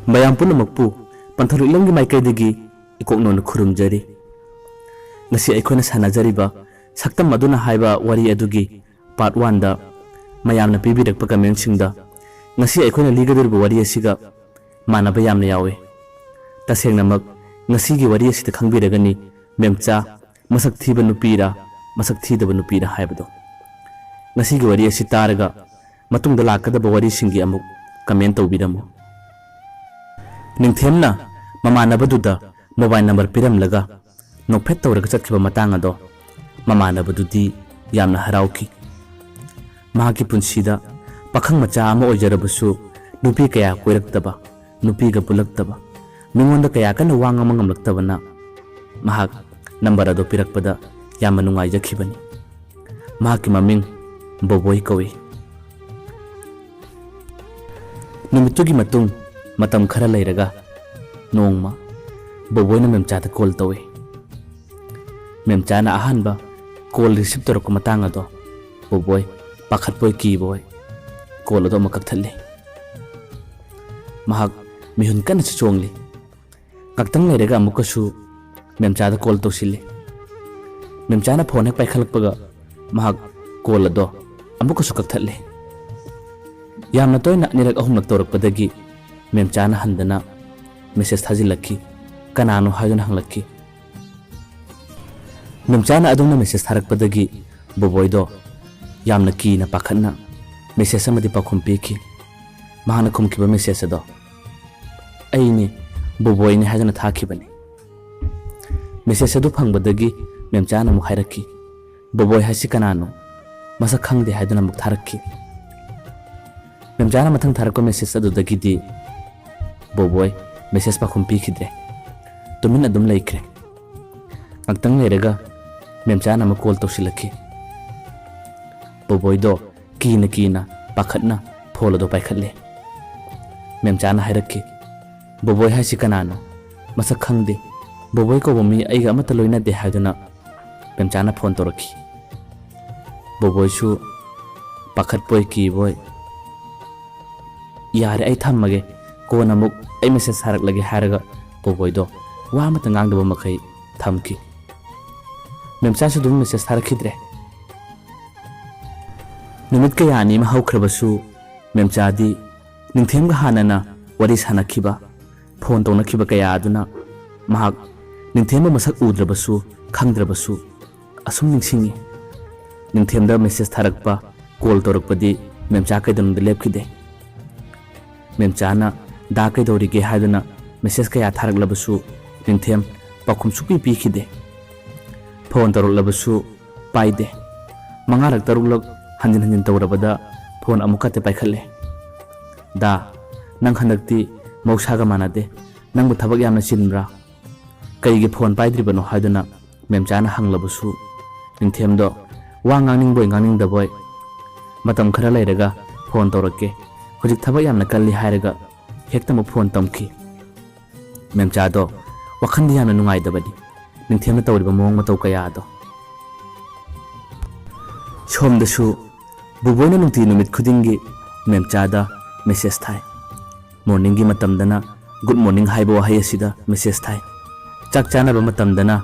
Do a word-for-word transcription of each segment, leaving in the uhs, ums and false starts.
ꯃꯌꯥꯝ ꯄꯨꯝꯅꯃꯛꯄꯨ ꯄꯟꯊꯧ ꯂꯤꯛꯂꯝꯒꯤ ꯃꯥꯏꯀꯩꯗꯒꯤ ꯏꯀꯣꯛꯅꯣꯟꯅ ꯈꯨꯔꯨꯝꯖꯔꯤ꯫ ꯉꯁꯤ ꯑꯩꯈꯣꯏꯅ ꯁꯥꯟꯅꯖꯔꯤꯕ ꯁꯛꯇꯝ ꯑꯗꯨꯅ ꯍꯥꯏꯕ ꯋꯥꯔꯤ ꯑꯗꯨꯒꯤ ꯄꯥꯔꯠ ꯋꯥꯟꯗ ꯃꯌꯥꯝꯅ ꯄꯤꯕꯤꯔꯛꯄ ꯀꯃꯦꯟꯁꯤꯡꯗ ꯉꯁꯤ ꯑꯩꯈꯣꯏꯅ ꯂꯤꯒꯗꯧꯔꯤꯕ ꯋꯥꯔꯤ ꯑꯁꯤꯒ ꯃꯥꯟꯅꯕ ꯌꯥꯝꯅ ꯌꯥꯎꯏ꯫ ꯇꯁꯦꯡꯅꯃꯛ ꯉꯁꯤꯒꯤ ꯋꯥꯔꯤ ꯑꯁꯤꯗ ꯈꯪꯕꯤꯔꯒꯅꯤ ꯃꯦꯝꯆꯥ ꯃꯁꯛ ꯊꯤꯕ ꯅꯨꯄꯤꯔꯥ ꯃꯁꯛ ꯊꯤꯗꯕ ꯅꯨꯄꯤꯔꯥ ꯍꯥꯏꯕꯗꯣ꯫ ꯉꯁꯤꯒꯤ ꯋꯥꯔꯤ ꯑꯁꯤ ꯇꯥꯔꯒ ꯃꯇꯨꯡꯗ ꯂꯥꯛꯀꯗꯕ ꯋꯥꯔꯤꯁꯤꯡꯒꯤ ꯑꯃꯨꯛ ꯀꯃꯦꯟ ꯇꯧꯕꯤꯔꯝꯃꯨ꯫ ꯅꯤꯡꯊꯦꯝꯅ ꯃꯃꯥꯟꯅꯕꯗꯨꯗ ꯃꯣꯕꯥꯏꯜ ꯅꯝꯕꯔ ꯄꯤꯔꯝꯂꯒ ꯅꯣꯛꯐꯦꯠ ꯇꯧꯔꯒ ꯆꯠꯈꯤꯕ ꯃꯇꯥꯡ ꯑꯗꯣ ꯃꯃꯥꯟꯅꯕꯗꯨꯗꯤ ꯌꯥꯝꯅ ꯍꯔꯥꯎꯈꯤ꯫ ꯃꯍꯥꯛꯀꯤ ꯄꯨꯟꯁꯤꯗ ꯄꯥꯈꯪ ꯃꯆꯥ ꯑꯃ ꯑꯣꯏꯖꯔꯕꯁꯨ ꯅꯨꯄꯤ ꯀꯌꯥ ꯀꯣꯏꯔꯛꯇꯕ, ꯅꯨꯄꯤꯒ ꯄꯨꯜꯂꯛꯇꯕ, ꯃꯤꯉꯣꯟꯗ ꯀꯌꯥ ꯀꯟꯅ ꯋꯥ ꯉꯥꯡꯕ ꯉꯝꯂꯛꯇꯕꯅ ꯃꯍꯥꯛ ꯅꯝꯕꯔ ꯑꯗꯨ ꯄꯤꯔꯛꯄꯗ ꯌꯥꯝꯅ ꯅꯨꯡꯉꯥꯏꯖꯈꯤꯕꯅꯤ꯫ ꯃꯍꯥꯛꯀꯤ ꯃꯃꯤꯡ ꯕꯣꯕꯣꯏ ꯀꯧꯏ꯫ ꯅꯨꯃꯤꯠꯇꯨꯒꯤ ꯃꯇꯨꯡ ꯃꯇꯝ ꯈꯔ ꯂꯩꯔꯒ ꯅꯣꯡꯃ ꯕꯣꯕꯣꯏꯅ ꯃꯦꯝꯆꯥꯗ ꯀꯣꯜ ꯇꯧꯏ꯫ ꯃꯦꯝꯆꯥꯅ ꯑꯍꯥꯟꯕ ꯀꯣꯜ ꯔꯤꯁꯤꯞ ꯇꯧꯔꯛꯄ ꯃꯇꯥꯡ ꯑꯗꯣ ꯕꯣꯕꯣꯏ ꯄꯥꯈꯠꯄꯣꯏ ꯀꯤꯕꯣꯏ ꯀꯣꯜ ꯑꯗꯣ ꯑꯃꯨꯛ ꯀꯛꯊꯠꯂꯤ꯫ ꯃꯍꯥꯛ ꯃꯤꯍꯨꯟ ꯀꯟꯅꯁꯨ ꯆꯣꯡꯂꯤ꯫ ꯉꯥꯛꯇꯪ ꯂꯩꯔꯒ ꯑꯃꯨꯛꯀꯁꯨ ꯃꯦꯝꯆꯥꯗ ꯀꯣꯜ ꯇꯧꯁꯤꯜꯂꯤ꯫ ꯃꯦꯝꯆꯥꯅ ꯐꯣꯟ ꯍꯦꯛ ꯄꯥꯏꯈꯠꯂꯛꯄꯒ ꯃꯍꯥꯛ ꯀꯣꯜ ꯑꯗꯣ ꯑꯃꯨꯛꯀꯁꯨ ꯀꯛꯊꯠꯂꯤ꯫ ꯌꯥꯝꯅ ꯇꯣꯏꯅ ꯑꯅꯤꯔꯛ ꯑꯍꯨꯝꯂꯛ ꯇꯧꯔꯛꯄꯗꯒꯤ ꯃꯦꯝꯆꯥꯅ ꯍꯟꯗꯅ ꯃꯦꯁꯦꯖ ꯊꯥꯖꯤꯜꯂꯛꯈꯤ꯫ ꯀꯅꯥꯅꯣ ꯍꯥꯏꯗꯨꯅ ꯍꯪꯂꯛꯈꯤ꯫ ꯃꯦꯝꯆꯥꯅ ꯑꯗꯨꯝꯅ ꯃꯦꯁꯦꯖ ꯊꯥꯔꯛꯄꯗꯒꯤ ꯕꯣꯕꯣꯏꯗꯣ ꯌꯥꯝꯅ ꯀꯤꯅ ꯄꯥꯈꯠꯅ ꯃꯦꯁꯦꯖ ꯑꯃꯗꯤ ꯄꯥꯎꯈꯨꯝ ꯄꯤꯈꯤ꯫ ꯃꯍꯥꯛꯅ ꯈꯨꯝꯈꯤꯕ ꯃꯦꯁꯦꯖ ꯑꯗꯣ "ꯑꯩꯅꯤ, ꯕꯣꯕꯣꯏꯅꯤ" ꯍꯥꯏꯗꯨꯅ ꯊꯥꯈꯤꯕꯅꯤ꯫ ꯃꯦꯁꯦꯖ ꯑꯗꯨ ꯐꯪꯕꯗꯒꯤ ꯃꯦꯝꯆꯥꯅ ꯑꯃꯨꯛ ꯍꯥꯏꯔꯛꯈꯤ, "ꯕꯣꯕꯣꯏ ꯍꯥꯏꯁꯤ ꯀꯅꯥꯅꯣ? ꯃꯁꯛ ꯈꯪꯗꯦ" ꯍꯥꯏꯗꯨꯅ ꯑꯃꯨꯛ ꯊꯥꯔꯛꯈꯤ꯫ ꯃꯦꯝꯆꯥꯅ ꯃꯊꯪ ꯊꯥꯔꯛꯄ ꯃꯦꯁꯦꯖ ꯑꯗꯨꯗꯒꯤꯗꯤ ꯕꯣꯕꯣꯏ ꯃꯦꯁꯦꯖ ꯄꯥꯎꯈꯨꯝ ꯄꯤꯈꯤꯗ꯭ꯔꯦ꯫ ꯇꯨꯃꯤꯟ ꯑꯗꯨꯝ ꯂꯩꯈ꯭ꯔꯦ꯫ ꯉꯥꯛꯇꯪ ꯂꯩꯔꯒ ꯃꯦꯝꯆꯥꯅ ꯑꯃꯨꯛ ꯀꯣꯜ ꯇꯧꯁꯤꯜꯂꯛꯈꯤ꯫ ꯕꯣꯕꯣꯏꯗꯣ ꯀꯤꯅ ꯀꯤꯅ ꯄꯥꯈꯠꯅ ꯐꯣꯟ ꯑꯗꯨ ꯄꯥꯏꯈꯠꯂꯦ꯫ ꯃꯦꯝꯆꯥꯅ ꯍꯥꯏꯔꯛꯈꯤ, "ꯕꯣꯕꯣꯏ ꯍꯥꯏꯁꯤ ꯀꯅꯥꯅꯣ? ꯃꯁꯛ ꯈꯪꯗꯦ꯫ ꯕꯣꯕꯣꯏ ꯀꯧꯕ ꯃꯤ ꯑꯩꯒ ꯑꯃꯠꯇ ꯂꯣꯏꯅꯗꯦ" ꯍꯥꯏꯗꯨꯅ ꯃꯦꯝꯆꯥꯅ ꯐꯣꯟ ꯇꯧꯔꯛꯈꯤ꯫ ꯕꯣꯕꯣꯏꯁꯨ ꯄꯥꯈꯠꯄꯣꯏ ꯀꯤꯕꯣꯏ, "ꯌꯥꯔꯦ, ꯑꯩ ꯊꯝꯃꯒꯦ, ꯀꯣꯟꯅ ꯑꯃꯨꯛ ꯑꯩ ꯃꯦꯁꯦꯖ ꯊꯥꯔꯛꯂꯒꯦ ꯍꯥꯏꯔꯒ ꯕꯣꯕꯣꯏꯗꯣ ꯋꯥ ꯑꯃꯠꯇ ꯉꯥꯡꯗꯕ ꯃꯈꯩ ꯊꯝꯈꯤ꯫ ꯃꯦꯝꯆꯥꯁꯨ ꯑꯗꯨꯝ ꯃꯦꯁꯦꯖ ꯊꯥꯔꯛꯈꯤꯗ꯭ꯔꯦ꯫ ꯅꯨꯃꯤꯠ ꯀꯌꯥꯅꯤ ꯑꯃ ꯍꯧꯈ꯭ꯔꯕꯁꯨ ꯃꯦꯝꯆꯥꯗꯤ ꯅꯤꯡꯊꯦꯝꯒ ꯍꯥꯟꯅꯅ ꯋꯥꯔꯤ ꯁꯥꯟꯅꯈꯤꯕ, ꯐꯣꯟ ꯇꯧꯅꯈꯤꯕ ꯀꯌꯥ ꯑꯗꯨꯅ ꯃꯍꯥꯛ ꯅꯤꯡꯊꯦꯝꯕ ꯃꯁꯛ ꯎꯗ꯭ꯔꯕꯁꯨ ꯈꯪꯗ꯭ꯔꯕꯁꯨ ꯑꯁꯨꯝ ꯅꯤꯡꯁꯤꯡꯉꯤ꯫ ꯅꯤꯡꯊꯦꯝꯗ ꯃꯦꯁꯦꯖ ꯊꯥꯔꯛꯄ, ꯀꯣꯜ ꯇꯧꯔꯛꯄꯗꯤ ꯃꯦꯝꯆꯥ ꯀꯩꯗꯧꯅꯨꯡꯗ ꯂꯦꯞꯈꯤꯗꯦ꯫ ꯃꯦꯝꯆꯥꯅ "ꯗꯥ ꯀꯩꯗꯧꯔꯤꯒꯦ?" ꯍꯥꯏꯗꯨꯅ ꯃꯦꯁꯦꯖ ꯀꯌꯥ ꯊꯥꯔꯛꯂꯕꯁꯨ ꯅꯤꯡꯊꯦꯝ ꯄꯥꯎꯈꯨꯝ ꯁꯨꯛꯄꯤ ꯄꯤꯈꯤꯗꯦ꯫ ꯐꯣꯟ ꯇꯧꯔꯛꯂꯕꯁꯨ ꯄꯥꯏꯗꯦ꯫ ꯃꯉꯥꯔꯛ ꯇꯔꯨꯛꯂꯛ ꯍꯟꯖꯤꯟ ꯍꯟꯖꯤꯟ ꯇꯧꯔꯕꯗ ꯐꯣꯟ ꯑꯃꯨꯛꯀꯇ ꯄꯥꯏꯈꯠꯂꯦ꯫ "ꯗꯥ, ꯅꯪ ꯍꯟꯗꯛꯇꯤ ꯃꯍꯧꯁꯥꯒ ꯃꯥꯟꯅꯗꯦ꯫ ꯅꯪꯕꯨ ꯊꯕꯛ ꯌꯥꯝꯅ ꯆꯤꯟꯕ꯭ꯔꯥ? ꯀꯔꯤꯒꯤ ꯐꯣꯟ ꯄꯥꯏꯗ꯭ꯔꯤꯕꯅꯣ?" ꯍꯥꯏꯗꯨꯅ ꯃꯦꯝꯆꯥꯅ ꯍꯪꯂꯕꯁꯨ ꯅꯤꯡꯊꯦꯝꯗꯣ ꯋꯥ ꯉꯥꯡꯅꯤꯡꯕꯣꯏ ꯉꯥꯡꯅꯤꯡꯗꯕꯣꯏ, "ꯃꯇꯝ ꯈꯔ ꯂꯩꯔꯒ ꯐꯣꯟ ꯇꯧꯔꯛꯀꯦ, ꯍꯧꯖꯤꯛ ꯊꯕꯛ ꯌꯥꯝꯅ ꯀꯜꯂꯤ" ꯍꯥꯏꯔꯒ ꯍꯦꯛꯇꯃꯛ ꯐꯣꯟ ꯇꯝꯈꯤ꯫ ꯃꯦꯝꯆꯥꯗꯣ ꯋꯥꯈꯜꯗꯤ ꯌꯥꯝꯅ ꯅꯨꯡꯉꯥꯏꯇꯕꯅꯤ, ꯅꯤꯡꯊꯦꯝꯅ ꯇꯧꯔꯤꯕ ꯃꯑꯣꯡ ꯃꯇꯧ ꯀꯌꯥꯗꯣ꯫ ꯁꯣꯝꯗꯁꯨ ꯕꯨꯕꯣꯏꯅ ꯅꯨꯡꯇꯤ ꯅꯨꯃꯤꯠ ꯈꯨꯗꯤꯡꯒꯤ ꯃꯦꯝꯆꯥꯗ ꯃꯦꯁꯦꯖ ꯊꯥꯏ꯫ ꯃꯣꯔꯅꯤꯡꯒꯤ ꯃꯇꯝꯗꯅ "ꯒꯨꯗ ꯃꯣꯔꯅꯤꯡ" ꯍꯥꯏꯕ ꯋꯥꯍꯩ ꯑꯁꯤꯗ ꯃꯦꯁꯦꯖ ꯊꯥꯏ꯫ ꯆꯥꯛ ꯆꯥꯅꯕ ꯃꯇꯝꯗꯅ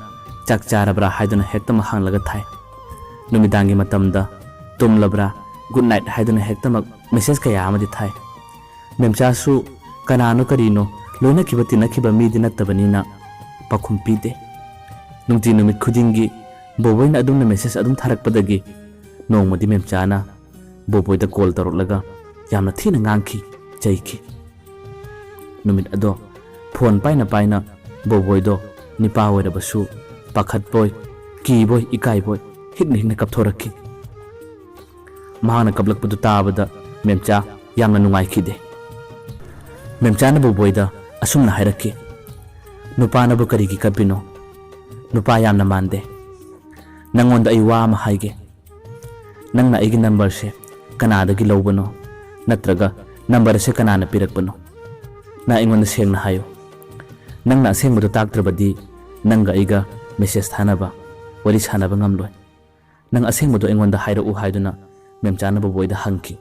"ꯆꯥꯛ ꯆꯥꯔꯕ꯭ꯔꯥ?" ꯍꯥꯏꯗꯨꯅ ꯍꯦꯛꯇꯃꯛ ꯍꯪꯂꯒ ꯊꯥꯏ꯫ ꯅꯨꯃꯤꯗꯥꯡꯒꯤ ꯃꯇꯝꯗ "ꯇꯨꯝꯂꯕ꯭ꯔꯥ?", "ꯒꯨꯗ ꯅꯥꯏꯠ" ꯍꯥꯏꯗꯨꯅ ꯍꯦꯛꯇꯃꯛ ꯃꯦꯁꯦꯖ ꯀꯌꯥ ꯑꯃꯗꯤ ꯊꯥꯏ꯫ ꯃꯦꯝꯆꯥꯁꯨ ꯀꯅꯥꯅꯣ ꯀꯔꯤꯅꯣ ꯂꯣꯏꯅꯈꯤꯕ ꯇꯤꯟꯅꯈꯤꯕ ꯃꯤꯗꯤ ꯅꯠꯇꯕꯅꯤꯅ ꯄꯥꯎꯈꯨꯝ ꯄꯤꯗꯦ꯫ ꯅꯨꯡꯇꯤ ꯅꯨꯃꯤꯠ ꯈꯨꯗꯤꯡꯒꯤ ꯕꯣꯕꯣꯏꯅ ꯑꯗꯨꯝꯅ ꯃꯦꯁꯦꯖ ꯑꯗꯨꯝ ꯊꯥꯔꯛꯄꯗꯒꯤ ꯅꯣꯡꯃꯗꯤ ꯃꯦꯝꯆꯥꯅ ꯕꯣꯕꯣꯏꯗ ꯀꯣꯜ ꯇꯧꯔꯛꯂꯒ ꯌꯥꯝꯅ ꯊꯤꯅ ꯉꯥꯡꯈꯤ, ꯆꯩꯈꯤ꯫ ꯅꯨꯃꯤꯠ ꯑꯗꯣ ꯐꯣꯟ ꯄꯥꯏꯅ ꯄꯥꯏꯅ ꯕꯣꯕꯣꯏꯗꯣ ꯅꯤꯄꯥ ꯑꯣꯏꯔꯕꯁꯨ ꯄꯥꯈꯠꯄꯣꯏ, ꯀꯤꯕꯣꯏ, ꯏꯀꯥꯏꯕꯣꯏ ꯍꯤꯛꯅ ꯍꯤꯛꯅ ꯀꯞꯊꯣꯔꯛꯈꯤ꯫ ꯃꯍꯥꯛꯅ ꯀꯞꯂꯛꯄꯗꯨ ꯇꯥꯕꯗ ꯃꯦꯝꯆꯥ ꯌꯥꯝꯅ ꯅꯨꯡꯉꯥꯏꯈꯤꯗꯦ꯫ ꯃꯦꯝꯆꯥꯅ ꯕꯣꯕꯣꯏꯗ ꯑꯁꯨꯝꯅ ꯍꯥꯏꯔꯛꯈꯤ, "ꯅꯨꯄꯥꯅꯕꯨ ꯀꯔꯤꯒꯤ ꯀꯞꯄꯤꯅꯣ? ꯅꯨꯄꯥ ꯌꯥꯝꯅ ꯃꯥꯟꯗꯦ꯫ ꯅꯪꯉꯣꯟꯗ ꯑꯩ ꯋꯥ ꯑꯃ ꯍꯥꯏꯒꯦ꯫ ꯅꯪꯅ ꯑꯩꯒꯤ ꯅꯝꯕꯔꯁꯦ ꯀꯅꯥꯗꯒꯤ ꯂꯧꯕꯅꯣ? ꯅꯠꯇ꯭ꯔꯒ ꯅꯝꯕꯔ ꯑꯁꯦ ꯀꯅꯥꯅ ꯄꯤꯔꯛꯄꯅꯣ? ꯅꯪ ꯑꯩꯉꯣꯟꯗ ꯁꯦꯡꯅ ꯍꯥꯏꯌꯨ꯫ ꯅꯪꯅ ꯑꯁꯦꯡꯕꯗꯨ ꯇꯥꯛꯇ꯭ꯔꯕꯗꯤ ꯅꯪꯒ ꯑꯩꯒ ꯃꯦꯁꯦꯖ ꯊꯥꯅꯕ, ꯋꯥꯔꯤ ꯁꯥꯟꯅꯕ ꯉꯝꯂꯣꯏ꯫ ꯅꯪ ꯑꯁꯦꯡꯕꯗꯣ ꯑꯩꯉꯣꯟꯗ ꯍꯥꯏꯔꯛꯎ" ꯍꯥꯏꯗꯨꯅ ꯃꯦꯝꯆꯥꯅ ꯕꯣꯕꯣꯏꯗ ꯍꯪꯈꯤ꯫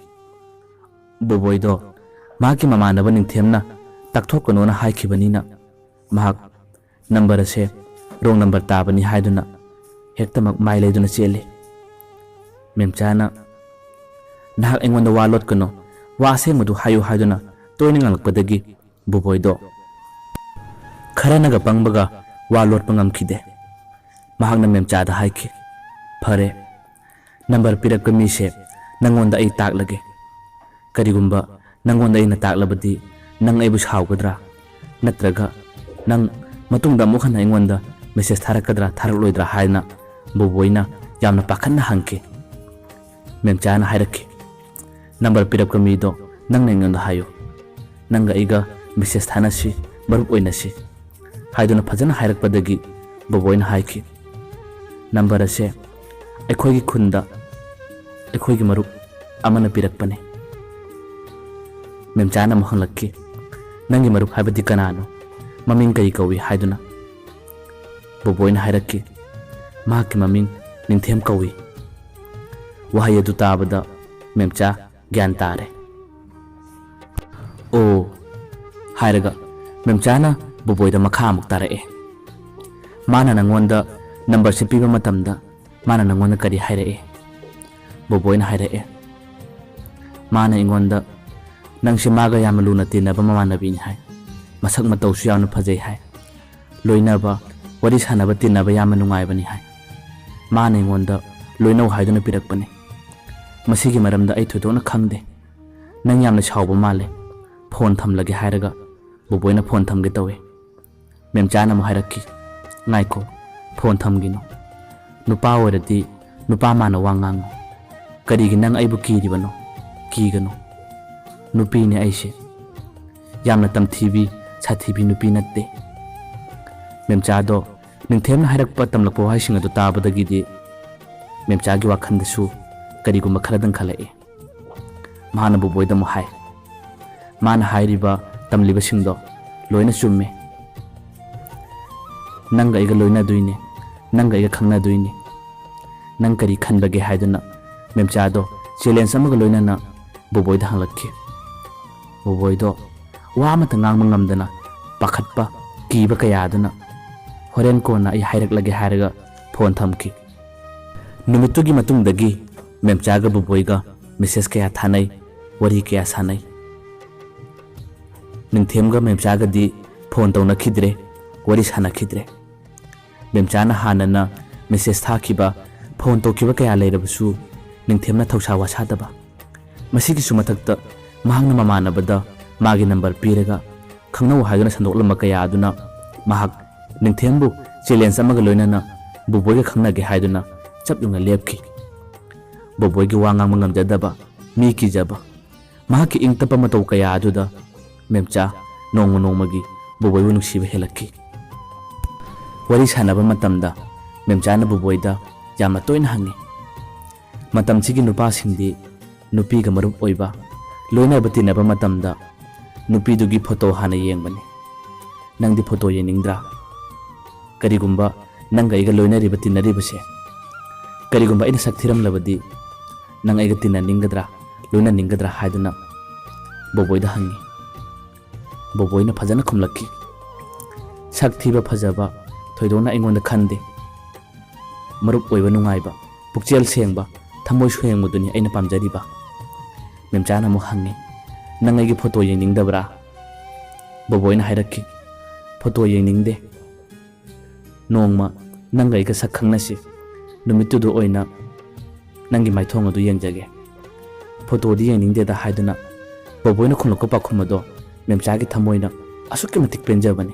ꯕꯣꯕꯣꯏꯗꯣ ꯃꯍꯥꯛꯀꯤ ꯃꯃꯥꯟꯅꯕ ꯅꯤꯡꯊꯦꯝꯅ ꯇꯥꯛꯊꯣꯛꯀꯅꯣꯅ ꯍꯥꯏꯈꯤꯕꯅꯤꯅ ꯃꯍꯥꯛ ꯅꯝꯕꯔ ꯑꯁꯦ ꯔꯣꯡ ꯅꯝꯕꯔ ꯇꯥꯕꯅꯤ ꯍꯥꯏꯗꯨꯅ ꯍꯦꯛꯇꯃꯛ ꯃꯥꯏ ꯂꯩꯗꯨꯅ ꯆꯦꯜꯂꯤ꯫ ꯃꯦꯝꯆꯥꯅ, "ꯅꯍꯥꯛ ꯑꯩꯉꯣꯟꯗ ꯋꯥ ꯂꯣꯠꯀꯅꯨ, ꯋꯥ ꯑꯁꯦꯡꯕꯗꯨ ꯍꯥꯏꯌꯨ" ꯍꯥꯏꯗꯨꯅ ꯇꯣꯏꯅ ꯉꯥꯡꯂꯛꯄꯗꯒꯤ ꯕꯣꯕꯣꯏꯗꯣ ꯈꯔꯅꯒ ꯄꯪꯕꯒ ꯋꯥ ꯂꯣꯠꯄ ꯉꯝꯈꯤꯗꯦ꯫ ꯃꯍꯥꯛꯅ ꯃꯦꯝꯆꯥꯗ ꯍꯥꯏꯈꯤ, "ꯐꯔꯦ, ꯅꯝꯕꯔ ꯄꯤꯔꯛꯄ ꯃꯤꯁꯦ ꯅꯪꯉꯣꯟꯗ ꯑꯩ ꯇꯥꯛꯂꯒꯦ꯫ ꯀꯔꯤꯒꯨꯝꯕ ꯅꯪꯉꯣꯟꯗ ꯑꯩꯅ ꯇꯥꯛꯂꯕꯗꯤ ꯅꯪ ꯑꯩꯕꯨ ꯁꯥꯎꯒꯗ꯭ꯔꯥ? ꯅꯠꯇ꯭ꯔꯒ ꯅꯪ ꯃꯇꯨꯡꯗ ꯑꯃꯨꯛ ꯍꯟꯅ ꯑꯩꯉꯣꯟꯗ ꯃꯦꯁꯦꯖ ꯊꯥꯔꯛꯀꯗ꯭ꯔꯥ, ꯊꯥꯔꯛꯂꯣꯏꯗ꯭ꯔꯥ?" ꯍꯥꯏꯅ ꯕꯣꯕꯣꯏꯅ ꯌꯥꯝꯅ ꯄꯥꯈꯠꯅ ꯍꯪꯈꯤ꯫ ꯃꯦꯝꯆꯥꯅ ꯍꯥꯏꯔꯛꯈꯤ, "ꯅꯝꯕꯔ ꯄꯤꯔꯛꯄ ꯃꯤꯗꯣ ꯅꯪꯅ ꯑꯩꯉꯣꯟꯗ ꯍꯥꯏꯌꯨ꯫ ꯅꯪꯒ ꯑꯩꯒ ꯃꯦꯁꯦꯖ ꯊꯥꯅꯁꯤ, ꯃꯔꯨꯞ ꯑꯣꯏꯅꯁꯤ" ꯍꯥꯏꯗꯨꯅ ꯐꯖꯅ ꯍꯥꯏꯔꯛꯄꯗꯒꯤ ꯕꯣꯕꯣꯏꯅ ꯍꯥꯏꯈꯤ, "ꯅꯝꯕꯔ ꯑꯁꯦ ꯑꯩꯈꯣꯏꯒꯤ ꯈꯨꯟꯗ ꯑꯩꯈꯣꯏꯒꯤ ꯃꯔꯨꯞ ꯑꯃꯅ ꯄꯤꯔꯛꯄꯅꯤ꯫" ꯃꯦꯝꯆꯥꯅ ꯑꯃꯨꯛ ꯍꯪꯂꯛꯈꯤ, "ꯅꯪꯒꯤ ꯃꯔꯨꯞ ꯍꯥꯏꯕꯗꯤ ꯀꯅꯥꯅꯣ? ꯃꯃꯤꯡ ꯀꯔꯤ ꯀꯧꯏ?" ꯍꯥꯏꯗꯨꯅ꯫ ꯕꯣꯕꯣꯏꯅ ꯍꯥꯏꯔꯛꯈꯤ, "ꯃꯍꯥꯛꯀꯤ ꯃꯃꯤꯡ ꯅꯤꯡꯊꯦꯝ ꯀꯧꯏ꯫" ꯋꯥꯍꯩ ꯑꯗꯨ ꯇꯥꯕꯗ ꯃꯦꯝꯆꯥ ꯒ꯭ꯌꯥꯟ ꯇꯥꯔꯦ꯫ "ꯑꯣ" ꯍꯥꯏꯔꯒ ꯃꯦꯝꯆꯥꯅ ꯕꯣꯕꯣꯏꯗ ꯃꯈꯥ ꯑꯃꯨꯛ ꯇꯥꯔꯛꯑꯦ, "ꯃꯥꯅ ꯅꯪꯉꯣꯟꯗ ꯅꯝꯕꯔꯁꯦ ꯄꯤꯕ ꯃꯇꯝꯗ ꯃꯥꯅ ꯅꯪꯉꯣꯟꯗ ꯀꯔꯤ ꯍꯥꯏꯔꯛꯏ?" ꯕꯣꯕꯣꯏꯅ ꯍꯥꯏꯔꯛꯑꯦ, "ꯃꯥꯅ ꯑꯩꯉꯣꯟꯗ ꯅꯪꯁꯦ ꯃꯥꯒ ꯌꯥꯝꯅ ꯂꯨꯅ ꯇꯤꯟꯅꯕ ꯃꯃꯥꯟꯅꯕꯤꯅꯤ ꯍꯥꯏ, ꯃꯁꯛ ꯃꯇꯧꯁꯨ ꯌꯥꯝꯅ ꯐꯖꯩ ꯍꯥꯏ, ꯂꯣꯏꯅꯕ, ꯋꯥꯔꯤ ꯁꯥꯟꯅꯕ ꯇꯤꯟꯅꯕ ꯌꯥꯝꯅ ꯅꯨꯡꯉꯥꯏꯕꯅꯤ ꯍꯥꯏ꯫ ꯃꯥꯅ ꯑꯩꯉꯣꯟꯗ ꯂꯣꯏꯅꯧ ꯍꯥꯏꯗꯨꯅ ꯄꯤꯔꯛꯄꯅꯤ꯫ ꯃꯁꯤꯒꯤ ꯃꯔꯝꯗ ꯑꯩ ꯊꯣꯏꯗꯣꯛꯅ ꯈꯪꯗꯦ꯫ ꯅꯪ ꯌꯥꯝꯅ ꯁꯥꯎꯕ ꯃꯥꯜꯂꯦ꯫ ꯐꯣꯟ ꯊꯝꯂꯒꯦ" ꯍꯥꯏꯔꯒ ꯕꯣꯕꯣꯏꯅ ꯐꯣꯟ ꯊꯝꯒꯦ ꯇꯧꯏ꯫ ꯃꯦꯝꯆꯥꯅ ꯑꯃꯨꯛ ꯍꯥꯏꯔꯛꯈꯤ, "ꯉꯥꯏꯈꯣ, ꯐꯣꯟ ꯊꯝꯒꯤꯅꯣ꯫ ꯅꯨꯄꯥ ꯑꯣꯏꯔꯗꯤ ꯅꯨꯄꯥ ꯃꯥꯟꯅ ꯋꯥ ꯉꯥꯡꯉꯨ꯫ ꯀꯔꯤꯒꯤ ꯅꯪ ꯑꯩꯕꯨ ꯀꯤꯔꯤꯕꯅꯣ? ꯀꯤꯒꯅꯨ꯫ ꯅꯨꯄꯤꯅꯦ ꯑꯩꯁꯦ꯫ ꯌꯥꯝꯅ ꯇꯝꯊꯤꯕꯤ, ꯁꯥꯊꯤꯕꯤ ꯅꯨꯄꯤ ꯅꯠꯇꯦ꯫" ꯃꯦꯝꯆꯥꯗꯣ ꯅꯤꯡꯊꯦꯝꯅ ꯍꯥꯏꯔꯛꯄ, ꯇꯝꯂꯛꯄ ꯋꯥꯍꯩꯁꯤꯡ ꯑꯗꯨ ꯇꯥꯕꯗꯒꯤꯗꯤ ꯃꯦꯝꯆꯥꯒꯤ ꯋꯥꯈꯜꯗꯁꯨ ꯀꯔꯤꯒꯨꯝꯕ ꯈꯔꯗꯪ ꯈꯜꯂꯛꯏ꯫ ꯃꯍꯥꯛꯅ ꯕꯣꯕꯣꯏꯗ ꯑꯃꯨꯛ ꯍꯥꯏ, "ꯃꯥꯅ ꯍꯥꯏꯔꯤꯕ, ꯇꯝꯂꯤꯕꯁꯤꯡꯗꯣ ꯂꯣꯏꯅ ꯆꯨꯝꯃꯦ꯫ ꯅꯪꯒ ꯑꯩꯒ ꯂꯣꯏꯅꯗꯣꯏꯅꯦ, ꯅꯪꯒ ꯑꯩꯒ ꯈꯪꯅꯗꯣꯏꯅꯦ꯫ ꯅꯪ ꯀꯔꯤ ꯈꯟꯕꯒꯦ?" ꯍꯥꯏꯗꯨꯅ ꯃꯦꯝꯆꯥꯗꯣ ꯆꯦꯂꯦꯟꯖ ꯑꯃꯒ ꯂꯣꯏꯅꯅ ꯕꯣꯕꯣꯏꯗ ꯍꯪꯂꯛꯈꯤ꯫ ꯕꯣꯕꯣꯏꯗꯣ ꯋꯥ ꯑꯃꯠꯇ ꯉꯥꯡꯕ ꯉꯝꯗꯅ ꯄꯥꯈꯠꯄ, ꯀꯤꯕ ꯀꯌꯥ ꯑꯗꯨꯅ "ꯍꯣꯔꯦꯟ ꯀꯣꯟꯅ ꯑꯩ ꯍꯥꯏꯔꯛꯂꯒꯦ" ꯍꯥꯏꯔꯒ ꯐꯣꯟ ꯊꯝꯈꯤ꯫ ꯅꯨꯃꯤꯠꯇꯨꯒꯤ ꯃꯇꯨꯡꯗꯒꯤ ꯃꯦꯝꯆꯥꯒ ꯕꯨꯕꯣꯏꯒ ꯃꯦꯁꯦꯖ ꯀꯌꯥ ꯊꯥꯅꯩ, ꯋꯥꯔꯤ ꯀꯌꯥ ꯁꯥꯟꯅꯩ꯫ ꯅꯤꯡꯊꯦꯝꯒ ꯃꯦꯝꯆꯥꯒꯗꯤ ꯐꯣꯟ ꯇꯧꯅꯈꯤꯗ꯭ꯔꯦ, ꯋꯥꯔꯤ ꯁꯥꯟꯅꯈꯤꯗ꯭ꯔꯦ꯫ ꯃꯦꯝꯆꯥꯅ ꯍꯥꯟꯅꯅ ꯃꯦꯁꯦꯖ ꯊꯥꯈꯤꯕ, ꯐꯣꯟ ꯇꯧꯈꯤꯕ ꯀꯌꯥ ꯂꯩꯔꯕꯁꯨ ꯅꯤꯡꯊꯦꯝꯅ ꯊꯧꯁꯥ ꯋꯥꯁꯥꯗꯕ꯫ ꯃꯁꯤꯒꯤꯁꯨ ꯃꯊꯛꯇ ꯃꯍꯥꯛꯅ ꯃꯃꯥꯟꯅꯕꯗ ꯃꯥꯒꯤ ꯅꯝꯕꯔ ꯄꯤꯔꯒ ꯈꯪꯅꯧ ꯍꯥꯏꯗꯨꯅ ꯁꯟꯗꯣꯛꯂꯝꯕ ꯀꯌꯥ ꯑꯗꯨꯅ ꯃꯍꯥꯛ ꯅꯤꯡꯊꯦꯝꯕꯨ ꯆꯦꯂꯦꯟꯖ ꯑꯃꯒ ꯂꯣꯏꯅꯅ ꯕꯨꯕꯣꯏꯒ ꯈꯪꯅꯒꯦ ꯍꯥꯏꯗꯨꯅ ꯆꯞ ꯌꯨꯡꯅ ꯂꯦꯞꯈꯤ꯫ ꯕꯨꯕꯣꯏꯒꯤ ꯋꯥ ꯉꯥꯡꯕ ꯉꯝꯖꯗꯕ, ꯃꯤ ꯀꯤꯖꯕ, ꯃꯍꯥꯛꯀꯤ ꯏꯪ ꯇꯞꯄ ꯃꯇꯧ ꯀꯌꯥ ꯑꯗꯨꯗ ꯃꯦꯝꯆꯥ ꯅꯣꯡꯃ ꯅꯣꯡꯃꯒꯤ ꯕꯨꯕꯣꯏꯕꯨ ꯅꯨꯡꯁꯤꯕ ꯍꯦꯜꯂꯛꯈꯤ꯫ ꯋꯥꯔꯤ ꯁꯥꯟꯅꯕ ꯃꯇꯝꯗ ꯃꯦꯝꯆꯥꯅ ꯕꯨꯕꯣꯏꯗ ꯌꯥꯝꯅ ꯇꯣꯏꯅ ꯍꯪꯉꯤ꯫ ꯃꯇꯝꯁꯤꯒꯤ ꯅꯨꯄꯥꯁꯤꯡꯗꯤ ꯅꯨꯄꯤꯒ ꯃꯔꯨꯞ ꯑꯣꯏꯕ, ꯂꯣꯏꯅꯕ ꯇꯤꯟꯅꯕ ꯃꯇꯝꯗ ꯅꯨꯄꯤꯗꯨꯒꯤ ꯐꯣꯇꯣ ꯍꯥꯟꯅ ꯌꯦꯡꯕꯅꯤ꯫ ꯅꯪꯗꯤ ꯐꯣꯇꯣ ꯌꯦꯡꯅꯤꯡꯗ꯭ꯔꯥ? ꯀꯔꯤꯒꯨꯝꯕ ꯅꯪꯒ ꯑꯩꯒ ꯂꯣꯏꯅꯔꯤꯕ ꯇꯤꯟꯅꯔꯤꯕꯁꯦ, ꯀꯔꯤꯒꯨꯝꯕ ꯑꯩꯅ ꯁꯛ ꯊꯤꯔꯝꯂꯕꯗꯤ ꯅꯪ ꯑꯩꯒ ꯇꯤꯟꯅꯅꯤꯡꯒꯗ꯭ꯔꯥ, ꯂꯣꯏꯅꯅꯤꯡꯒꯗ꯭ꯔꯥ ꯍꯥꯏꯗꯨꯅ ꯕꯣꯕꯣꯏꯗ ꯍꯪꯉꯤ꯫ ꯕꯣꯕꯣꯏꯅ ꯐꯖꯅ ꯈꯨꯝꯂꯛꯈꯤ꯫ ꯁꯛ ꯊꯤꯕ ꯐꯖꯕ ꯊꯣꯏꯗꯣꯛꯅ ꯑꯩꯉꯣꯟꯗ ꯈꯟꯗꯦ꯫ ꯃꯔꯨꯞ ꯑꯣꯏꯕ ꯅꯨꯡꯉꯥꯏꯕ, ꯄꯨꯛꯆꯦꯜ ꯁꯦꯡꯕ, ꯊꯃꯣꯏ ꯁꯦꯡꯕꯗꯨꯅꯤ ꯑꯩꯅ ꯄꯥꯝꯖꯔꯤꯕ꯫ ꯃꯦꯝꯆꯥꯅ ꯑꯃꯨꯛ ꯍꯪꯉꯤ, "ꯅꯪ ꯑꯩꯒꯤ ꯐꯣꯇꯣ ꯌꯦꯡꯅꯤꯡꯗꯕ꯭ꯔꯥ?" ꯕꯣꯕꯣꯏꯅ ꯍꯥꯏꯔꯛꯈꯤ, "ꯐꯣꯇꯣ ꯌꯦꯡꯅꯤꯡꯗꯦ꯫ ꯅꯣꯡꯃ ꯅꯪꯒ ꯑꯩꯒ ꯁꯛ ꯈꯪꯅꯁꯤ꯫ ꯅꯨꯃꯤꯠꯇꯨꯗ ꯑꯣꯏꯅ ꯅꯪꯒꯤ ꯃꯥꯏꯊꯣꯡ ꯑꯗꯨ ꯌꯦꯡꯖꯒꯦ꯫ ꯐꯣꯇꯣꯗꯤ ꯌꯦꯡꯅꯤꯡꯗꯦꯗ" ꯍꯥꯏꯗꯨꯅ ꯕꯣꯕꯣꯏꯅ ꯈꯨꯝꯂꯛꯄ ꯄꯥꯎꯈꯨꯝ ꯑꯗꯣ ꯃꯦꯝꯆꯥꯒꯤ ꯊꯃꯣꯏꯅ ꯑꯁꯨꯛꯀꯤ ꯃꯇꯤꯛ ꯄꯦꯟꯖꯕꯅꯤ꯫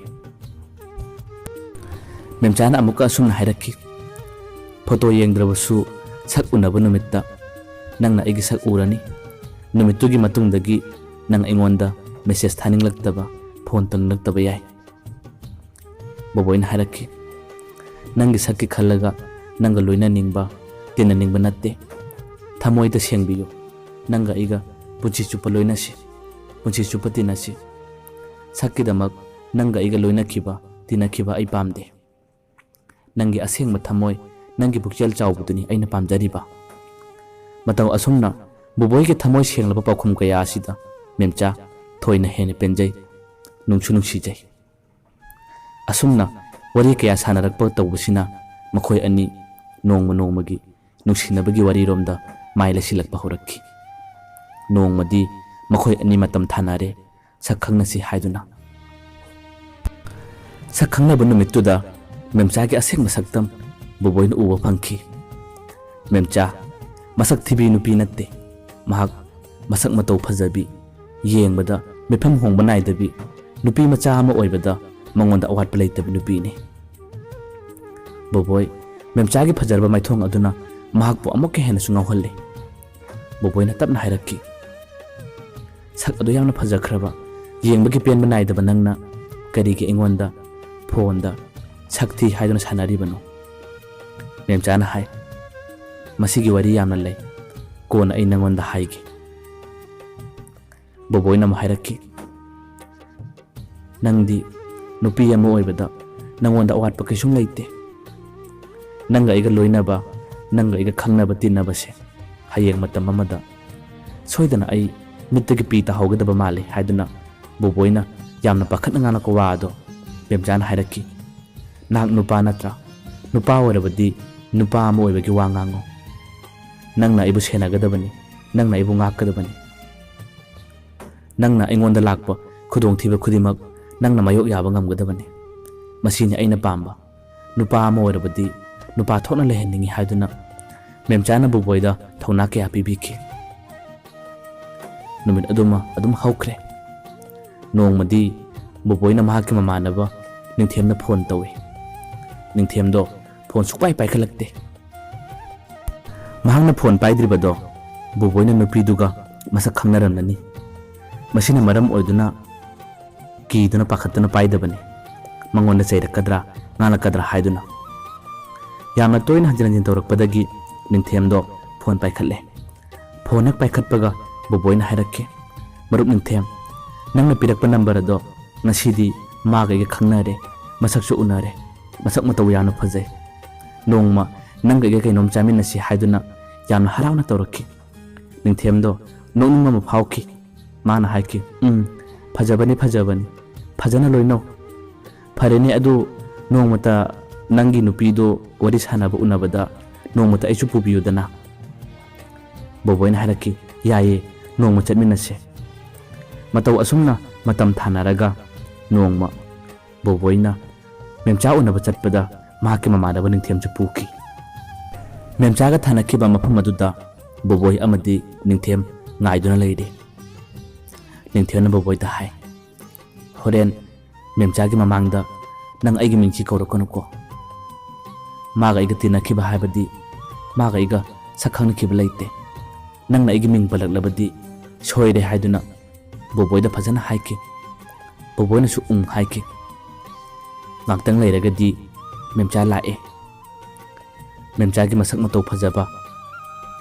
ꯃꯦꯝꯆꯥꯅ ꯑꯃꯨꯛꯀ ꯑꯁꯨꯝꯅ ꯍꯥꯏꯔꯛꯈꯤ, "ꯐꯣꯇꯣ ꯌꯦꯡꯗ꯭ꯔꯕꯁꯨ ꯁꯛ ꯎꯅꯕ ꯅꯨꯃꯤꯠꯇ ꯅꯪꯅ ꯑꯩꯒꯤ ꯁꯛ ꯎꯔꯅꯤ꯫ ꯅꯨꯃꯤꯠꯇꯨꯒꯤ ꯃꯇꯨꯡꯗꯒꯤ ꯅꯪ ꯑꯩꯉꯣꯟꯗ ꯃꯦꯁꯦꯖ ꯊꯥꯅꯤꯡꯂꯛꯇꯕ, ꯐꯣꯟ ꯇꯧꯅꯤꯡꯂꯛꯇꯕ ꯌꯥꯏ꯫" ꯕꯣꯕꯣꯏꯅ ꯍꯥꯏꯔꯛꯈꯤ, "ꯅꯪꯒꯤ ꯁꯛꯀꯤ ꯈꯜꯂꯒ ꯅꯪꯒ ꯂꯣꯏꯅꯅꯤꯡꯕ, ꯇꯤꯟꯅꯅꯤꯡꯕ ꯅꯠꯇꯦ꯫ ꯊꯃꯣꯏꯗ ꯁꯦꯡꯕꯤꯌꯨ꯫ ꯅꯪꯒ ꯑꯩꯒ ꯄꯨꯟꯁꯤ ꯆꯨꯞꯄ ꯂꯣꯏꯅꯁꯤ, ꯄꯨꯟꯁꯤ ꯆꯨꯞꯄ ꯇꯤꯟꯅꯁꯤ꯫ ꯁꯛꯀꯤꯗꯃꯛ ꯅꯪꯒ ꯑꯩꯒ ꯂꯣꯏꯅꯈꯤꯕ, ꯇꯤꯟꯅꯈꯤꯕ ꯑꯩ ꯄꯥꯝꯗꯦ꯫ ꯅꯪꯒꯤ ꯑꯁꯦꯡꯕ ꯊꯃꯣꯏ, ꯅꯪꯒꯤ ꯄꯨꯛꯆꯦꯜ ꯆꯥꯎꯕꯗꯨꯅꯤ ꯑꯩꯅ ꯄꯥꯝꯖꯔꯤꯕ꯫" ꯃꯇꯧ ꯑꯁꯨꯝꯅ ꯕꯣꯕꯣꯏꯒꯤ ꯊꯃꯣꯏ ꯁꯦꯡꯂꯕ ꯄꯥꯎꯈꯨꯝ ꯀꯌꯥ ꯑꯁꯤꯗ ꯃꯦꯝꯆꯥ ꯊꯣꯏꯅ ꯍꯦꯟꯅ ꯄꯦꯟꯖꯩ, ꯅꯨꯡꯁꯨ ꯅꯨꯡꯁꯤꯖꯩ꯫ ꯑꯁꯨꯝꯅ ꯋꯥꯔꯤ ꯀꯌꯥ ꯁꯥꯟꯅꯔꯛꯄ ꯇꯧꯕꯁꯤꯅ ꯃꯈꯣꯏ ꯑꯅꯤ ꯅꯣꯡꯃ ꯅꯣꯡꯃꯒꯤ ꯅꯨꯡꯁꯤꯅꯕꯒꯤ ꯋꯥꯔꯤꯔꯣꯝꯗ ꯃꯥꯏ ꯂꯩꯁꯤꯜꯂꯛꯄ ꯍꯧꯔꯛꯈꯤ꯫ ꯅꯣꯡꯃꯗꯤ ꯃꯈꯣꯏ ꯑꯅꯤ ꯃꯇꯝ ꯊꯥꯅꯔꯦ, ꯁꯛ ꯈꯪꯅꯁꯤ ꯍꯥꯏꯗꯨꯅ꯫ ꯁꯛ ꯈꯪꯅꯕ ꯅꯨꯃꯤꯠꯇꯨꯗ ꯃꯦꯝꯆꯥꯒꯤ ꯑꯁꯦꯡꯕ ꯁꯛꯇꯝ ꯕꯣꯕꯣꯏꯅ ꯎꯕ ꯐꯪꯈꯤ꯫ ꯃꯦꯝꯆꯥ ꯃꯁꯛ ꯊꯤꯕꯤ ꯅꯨꯄꯤ ꯅꯠꯇꯦ, ꯃꯍꯥꯛ ꯃꯁꯛ ꯃꯇꯧ ꯐꯖꯕꯤ, ꯌꯦꯡꯕꯗ ꯃꯤꯐꯝ ꯍꯣꯡꯕ ꯅꯥꯏꯗꯕꯤ, ꯅꯨꯄꯤ ꯃꯆꯥ ꯑꯃ ꯑꯣꯏꯕꯗ ꯃꯉꯣꯟꯗ ꯑꯋꯥꯠꯄ ꯂꯩꯇꯕ ꯅꯨꯄꯤꯅꯤ꯫ ꯕꯣꯕꯣꯏ, ꯃꯦꯝꯆꯥꯒꯤ ꯐꯖꯔꯕ ꯃꯥꯏꯊꯣꯡ ꯑꯗꯨꯅ ꯃꯍꯥꯛꯄꯨ ꯑꯃꯨꯛꯀ ꯍꯦꯟꯅꯁꯨ ꯉꯥꯎꯍꯜꯂꯤ꯫ ꯕꯣꯕꯣꯏꯅ ꯇꯞꯅ ꯍꯥꯏꯔꯛꯈꯤ, "ꯁꯛ ꯑꯗꯨ ꯌꯥꯝꯅ ꯐꯖꯈ꯭ꯔꯕ, ꯌꯦꯡꯕꯒꯤ ꯄꯦꯟꯕ ꯅꯥꯏꯗꯕ ꯅꯪꯅ ꯀꯔꯤꯒꯤ ꯑꯩꯉꯣꯟꯗ ꯐꯣꯟꯗ ꯁꯛ ꯊꯤ ꯍꯥꯏꯗꯨꯅ ꯁꯥꯟꯅꯔꯤꯕꯅꯣ?" ꯃꯦꯝꯆꯥꯅ ꯍꯥꯏ, "ꯃꯁꯤꯒꯤ ꯋꯥꯔꯤ ꯌꯥꯝꯅ ꯂꯩ, ꯀꯣꯟꯅ ꯑꯩ ꯅꯪꯉꯣꯟꯗ ꯍꯥꯏꯒꯦ꯫" ꯕꯣꯕꯣꯏꯅ ꯑꯃꯨꯛ ꯍꯥꯏꯔꯛꯈꯤ, "ꯅꯪꯗꯤ ꯅꯨꯄꯤ ꯑꯃ ꯑꯣꯏꯕꯗ ꯅꯪꯉꯣꯟꯗ ꯑꯋꯥꯠꯄ ꯀꯩꯁꯨꯝ ꯂꯩꯇꯦ꯫ ꯅꯪꯒ ꯑꯩꯒ ꯂꯣꯏꯅꯕ, ꯅꯪꯒ ꯑꯩꯒ ꯈꯪꯅꯕ ꯇꯤꯟꯅꯕꯁꯦ ꯍꯌꯦꯡ ꯃꯇꯝ ꯑꯃꯗ ꯁꯣꯏꯗꯅ ꯑꯩ ꯃꯤꯠꯇꯒꯤ ꯄꯤ ꯇꯥꯍꯧꯒꯗꯕ ꯃꯥꯜꯂꯤ" ꯍꯥꯏꯗꯨꯅ ꯕꯣꯕꯣꯏꯅ ꯌꯥꯝꯅ ꯄꯥꯈꯠꯅ ꯉꯥꯡꯂꯛꯄ ꯋꯥ ꯑꯗꯣ ꯃꯦꯝꯆꯥꯅ ꯍꯥꯏꯔꯛꯈꯤ, "ꯅꯍꯥꯛ ꯅꯨꯄꯥ ꯅꯠꯇ꯭ꯔꯥ? ꯅꯨꯄꯥ ꯑꯣꯏꯔꯕꯗꯤ ꯅꯨꯄꯥ ꯑꯃ ꯑꯣꯏꯕꯒꯤ ꯋꯥ ꯉꯥꯡꯉꯨ꯫ ꯅꯪꯅ ꯑꯩꯕꯨ ꯁꯦꯟꯅꯒꯗꯕꯅꯤ, ꯅꯪꯅ ꯑꯩꯕꯨ ꯉꯥꯛꯀꯗꯕꯅꯤ꯫ ꯅꯪꯅ ꯑꯩꯉꯣꯟꯗ ꯂꯥꯛꯄ ꯈꯨꯗꯣꯡꯊꯤꯕ ꯈꯨꯗꯤꯡꯃꯛ ꯅꯪꯅ ꯃꯥꯌꯣꯛ ꯌꯥꯕ ꯉꯝꯒꯗꯕꯅꯤ꯫ ꯃꯁꯤꯅꯤ ꯑꯩꯅ ꯄꯥꯝꯕ꯫ ꯅꯨꯄꯥ ꯑꯃ ꯑꯣꯏꯔꯕꯗꯤ ꯅꯨꯄꯥ ꯊꯣꯛꯅ ꯂꯩꯍꯟꯅꯤꯡꯏ" ꯍꯥꯏꯗꯨꯅ ꯃꯦꯝꯆꯥꯅ ꯕꯣꯕꯣꯏꯗ ꯊꯧꯅꯥ ꯀꯌꯥ ꯄꯤꯕꯤꯈꯤ꯫ ꯅꯨꯃꯤꯠ ꯑꯗꯨꯃ ꯑꯗꯨꯝ ꯍꯧꯈ꯭ꯔꯦ꯫ ꯅꯣꯡꯃꯗꯤ ꯕꯣꯕꯣꯏꯅ ꯃꯍꯥꯛꯀꯤ ꯃꯃꯥꯟꯅꯕ ꯅꯤꯡꯊꯦꯝꯗ ꯐꯣꯟ ꯇꯧꯏ꯫ ꯅꯤꯡꯊꯦꯝꯗꯣ ꯐꯣꯟ ꯁꯨꯛꯄꯥꯏ ꯄꯥꯏꯈꯠꯂꯛꯇꯦ꯫ ꯃꯍꯥꯛꯅ ꯐꯣꯟ ꯄꯥꯏꯗ꯭ꯔꯤꯕꯗꯣ ꯕꯣꯕꯣꯏꯅ ꯅꯨꯄꯤꯗꯨꯒ ꯃꯁꯛ ꯈꯪꯅꯔꯝꯂꯅꯤ꯫ ꯃꯁꯤꯅ ꯃꯔꯝ ꯑꯣꯏꯗꯨꯅ ꯀꯤꯗꯨꯅ ꯄꯥꯈꯠꯇꯨꯅ ꯄꯥꯏꯗꯕꯅꯤ, ꯃꯉꯣꯟꯗ ꯆꯩꯔꯛꯀꯗ꯭ꯔꯥ ꯉꯥꯡꯂꯛꯀꯗ꯭ꯔꯥ ꯍꯥꯏꯗꯨꯅ꯫ ꯌꯥꯝꯅ ꯇꯣꯏꯅ ꯍꯟꯖꯤꯟ ꯍꯟꯖꯤꯟ ꯇꯧꯔꯛꯄꯗꯒꯤ ꯅꯤꯡꯊꯦꯝꯗꯣ ꯐꯣꯟ ꯄꯥꯏꯈꯠꯂꯦ꯫ ꯐꯣꯟ ꯍꯦꯛ ꯄꯥꯏꯈꯠꯄꯒ ꯕꯣꯕꯣꯏꯅ ꯍꯥꯏꯔꯛꯈꯤ, "ꯃꯔꯨꯞ ꯅꯤꯡꯊꯦꯝ, ꯅꯪꯅ ꯄꯤꯔꯛꯄ ꯅꯝꯕꯔ ꯑꯗꯣ ꯉꯁꯤꯗꯤ ꯃꯥꯒ ꯑꯩꯒ ꯈꯪꯅꯔꯦ, ꯃꯁꯛꯁꯨ ꯎꯅꯔꯦ, ꯃꯁꯛ ꯃꯇꯧ ꯌꯥꯝꯅ ꯐꯖꯩ꯫ ꯅꯣꯡꯃ ꯅꯪꯒ ꯑꯩꯒ ꯀꯩꯅꯣꯝ ꯆꯥꯃꯤꯟꯅꯁꯤ" ꯍꯥꯏꯗꯨꯅ ꯌꯥꯝꯅ ꯍꯔꯥꯎꯅ ꯇꯧꯔꯛꯈꯤ꯫ ꯅꯤꯡꯊꯦꯝꯗꯣ ꯅꯣꯛꯅꯤꯡꯕ ꯑꯃ ꯐꯥꯎꯈꯤ꯫ ꯃꯥꯅ ꯍꯥꯏꯈꯤ, "ꯎꯝ, ꯐꯖꯕꯅꯤ, ꯐꯖꯕꯅꯤ꯫ ꯐꯖꯅ ꯂꯣꯏꯅꯧ꯫ ꯐꯔꯦꯅꯦ, ꯑꯗꯨ ꯅꯣꯡꯃꯇ ꯅꯪꯒꯤ ꯅꯨꯄꯤꯗꯣ ꯋꯥꯔꯤ ꯁꯥꯟꯅꯕ ꯎꯅꯕꯗ ꯅꯣꯡꯃꯇ ꯑꯩꯁꯨ ꯄꯨꯕꯤꯌꯨꯗꯅ?" ꯕꯣꯕꯣꯏꯅ ꯍꯥꯏꯔꯛꯈꯤ, "ꯌꯥꯏꯌꯦ, ꯅꯣꯡꯃ ꯆꯠꯃꯤꯟꯅꯁꯦ꯫" ꯃꯇꯧ ꯑꯁꯨꯝꯅ ꯃꯇꯝ ꯊꯥꯅꯔꯒ ꯅꯣꯡꯃ ꯕꯣꯕꯣꯏꯅ ꯃꯦꯝꯆꯥ ꯎꯅꯕ ꯆꯠꯄꯗ ꯃꯍꯥꯛꯀꯤ ꯃꯃꯥꯟꯅꯕ ꯅꯤꯡꯊꯦꯝꯁꯨ ꯄꯨꯈꯤ꯫ ꯃꯦꯝꯆꯥꯒ ꯊꯥꯅꯈꯤꯕ ꯃꯐꯝ ꯑꯗꯨꯗ ꯕꯣꯕꯣꯏ ꯑꯃꯗꯤ ꯅꯤꯡꯊꯦꯝ ꯉꯥꯏꯗꯨꯅ ꯂꯩꯔꯤ꯫ ꯅꯤꯡꯊꯦꯝꯅ ꯕꯣꯕꯣꯏꯗ ꯍꯥꯏ, "ꯍꯣꯔꯦꯟ ꯃꯦꯝꯆꯥꯒꯤ ꯃꯃꯥꯡꯗ ꯅꯪ ꯑꯩꯒꯤ ꯃꯤꯡꯁꯤ ꯀꯧꯔꯛꯀꯅꯨꯀꯣ꯫ ꯃꯥꯒ ꯑꯩꯒ ꯇꯤꯟꯅꯈꯤꯕ ꯍꯥꯏꯕꯗꯤ ꯃꯥꯒ ꯑꯩꯒ ꯁꯛ ꯈꯪꯅꯈꯤꯕ ꯂꯩꯇꯦ꯫ ꯅꯪꯅ ꯑꯩꯒꯤ ꯃꯤꯡ ꯄꯜꯂꯛꯂꯕꯗꯤ ꯁꯣꯏꯔꯦ" ꯍꯥꯏꯗꯨꯅ ꯕꯣꯕꯣꯏꯗ ꯐꯖꯅ ꯍꯥꯏꯈꯤ꯫ ꯕꯣꯕꯣꯏꯅꯁꯨ "ꯎꯝ" ꯍꯥꯏꯈꯤ꯫ ꯉꯥꯛꯇꯪ ꯂꯩꯔꯒꯗꯤ ꯃꯦꯝꯆꯥ ꯂꯥꯛꯑꯦ꯫ ꯃꯦꯝꯆꯥꯒꯤ ꯃꯁꯛ ꯃꯇꯧ ꯐꯖꯕ,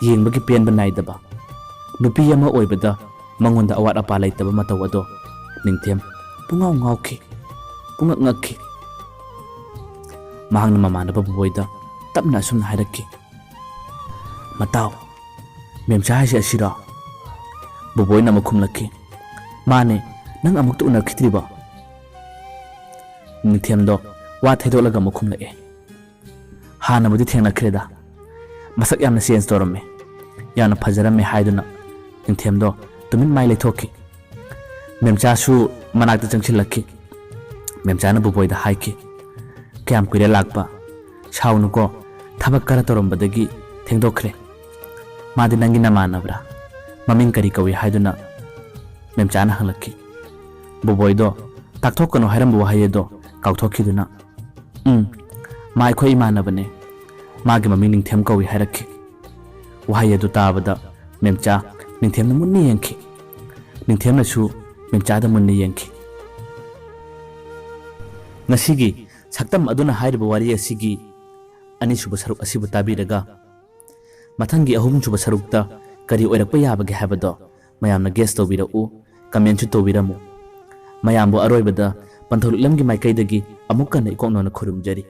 ꯌꯦꯡꯕꯒꯤ ꯄꯦꯟꯕ ꯅꯥꯏꯗꯕ, ꯅꯨꯄꯤ ꯑꯃ ꯑꯣꯏꯕꯗ ꯃꯉꯣꯟꯗ ꯑꯋꯥꯠ ꯑꯄꯥ ꯂꯩꯇꯕ ꯃꯇꯧ ꯑꯗꯣ ꯅꯤꯡꯊꯦꯝ ꯄꯨꯡꯉꯥꯎ ꯉꯥꯎꯈꯤ, ꯄꯨꯡꯉꯛ ꯉꯛꯈꯤ꯫ ꯃꯍꯥꯛꯅ ꯃꯃꯥꯟꯅꯕ ꯕꯣꯕꯣꯏꯗ ꯇꯞꯅ ꯑꯁꯨꯝꯅ ꯍꯥꯏꯔꯛꯈꯤ, "ꯃꯇꯥꯎ, ꯃꯦꯝꯆꯥ ꯍꯥꯏꯁꯦ ꯑꯁꯤꯔꯣ?" ꯕꯣꯕꯣꯏꯅ ꯑꯃꯨꯛ ꯈꯨꯝꯂꯛꯈꯤ, "ꯃꯥꯅꯦ, ꯅꯪ ꯑꯃꯨꯛꯇ ꯎꯅꯈꯤꯗ꯭ꯔꯤꯕꯣ?" ꯅꯤꯡꯊꯦꯝꯗꯣ ꯋꯥ ꯊꯩꯗꯣꯛꯂꯒ ꯑꯃꯨꯛ ꯈꯨꯝꯂꯛꯑꯦ, "ꯍꯥꯟꯅꯕꯨꯗꯤ ꯊꯦꯡꯅꯈ꯭ꯔꯦꯗ꯫ ꯃꯁꯛ ꯌꯥꯝꯅ ꯆꯦꯟꯖ ꯇꯧꯔꯝꯃꯦ, ꯌꯥꯝꯅ ꯐꯖꯔꯝꯃꯦ" ꯍꯥꯏꯗꯨꯅ ꯅꯤꯡꯊꯦꯝꯗꯣ ꯇꯨꯃꯤꯟ ꯃꯥꯏ ꯂꯩꯊꯣꯛꯈꯤ꯫ ꯃꯦꯝꯆꯥꯁꯨ ꯃꯅꯥꯛꯇ ꯆꯪꯁꯤꯜꯂꯛꯈꯤ꯫ ꯃꯦꯝꯆꯥꯅ ꯕꯣꯕꯣꯏꯗ ꯍꯥꯏꯈꯤ, "ꯀꯌꯥꯝ ꯀꯨꯏꯔꯦ ꯂꯥꯛꯄ? ꯁꯥꯎꯅꯨꯀꯣ, ꯊꯕꯛ ꯈꯔ ꯇꯧꯔꯝꯕꯗꯒꯤ ꯊꯦꯡꯗꯣꯛꯈ꯭ꯔꯦ꯫ ꯃꯥꯗꯤ ꯅꯪꯒꯤ ꯅꯃꯥꯟꯅꯕ꯭ꯔꯥ? ꯃꯃꯤꯡ ꯀꯔꯤ ꯀꯧꯏ?" ꯍꯥꯏꯗꯨꯅ ꯃꯦꯝꯆꯥꯅ ꯍꯪꯂꯛꯈꯤ꯫ ꯕꯣꯕꯣꯏꯗꯣ ꯇꯥꯛꯊꯣꯛꯀꯅꯨ ꯍꯥꯏꯔꯝꯕ ꯋꯥꯍꯩ ꯑꯗꯣ ꯀꯥꯎꯊꯣꯛꯈꯤꯗꯨꯅ, "ꯎꯝ, ꯃꯥ ꯑꯩꯈꯣꯏ ꯏꯃꯥꯟꯅꯕꯅꯦ꯫ ꯃꯥꯒꯤ ꯃꯃꯤꯡ ꯅꯤꯡꯊꯦꯝ ꯀꯧꯏ" ꯍꯥꯏꯔꯛꯈꯤ꯫ ꯋꯥꯍꯩ ꯑꯗꯨ ꯇꯥꯕꯗ ꯃꯦꯝꯆꯥ ꯅꯤꯡꯊꯦꯝꯅ ꯃꯨꯟꯅ ꯌꯦꯡꯈꯤ꯫ ꯅꯤꯡꯊꯦꯝꯅꯁꯨ ꯃꯦꯝꯆꯥꯗ ꯃꯨꯟꯅ ꯌꯦꯡꯈꯤ꯫ ꯉꯁꯤꯒꯤ ꯁꯛꯇꯝ ꯑꯗꯨꯅ ꯍꯥꯏꯔꯤꯕ ꯋꯥꯔꯤ ꯑꯁꯤꯒꯤ ꯑꯅꯤꯁꯨꯕ ꯁꯔꯨꯛ ꯑꯁꯤꯕꯨ ꯇꯥꯕꯤꯔꯒ, ꯃꯊꯪꯒꯤ ꯑꯍꯨꯝꯁꯨꯕ ꯁꯔꯨꯛꯇ ꯀꯔꯤ ꯑꯣꯏꯔꯛꯄ ꯌꯥꯕꯒꯦ ꯍꯥꯏꯕꯗꯣ ꯃꯌꯥꯝꯅ ꯒꯦꯁ ꯇꯧꯕꯤꯔꯛꯎ, ꯀꯃꯦꯟꯁꯨ ꯇꯧꯕꯤꯔꯝꯃꯨ꯫ ꯃꯌꯥꯝꯕꯨ ꯑꯔꯣꯏꯕꯗ ꯄꯟꯊꯧ ꯂꯤꯛꯂꯝꯒꯤ ꯃꯥꯏꯀꯩꯗꯒꯤ ꯑꯃꯨꯛ ꯍꯟꯅ ꯏꯀꯣꯛ ꯅꯧꯅ ꯈꯨꯔꯨꯝꯖꯔꯤ꯫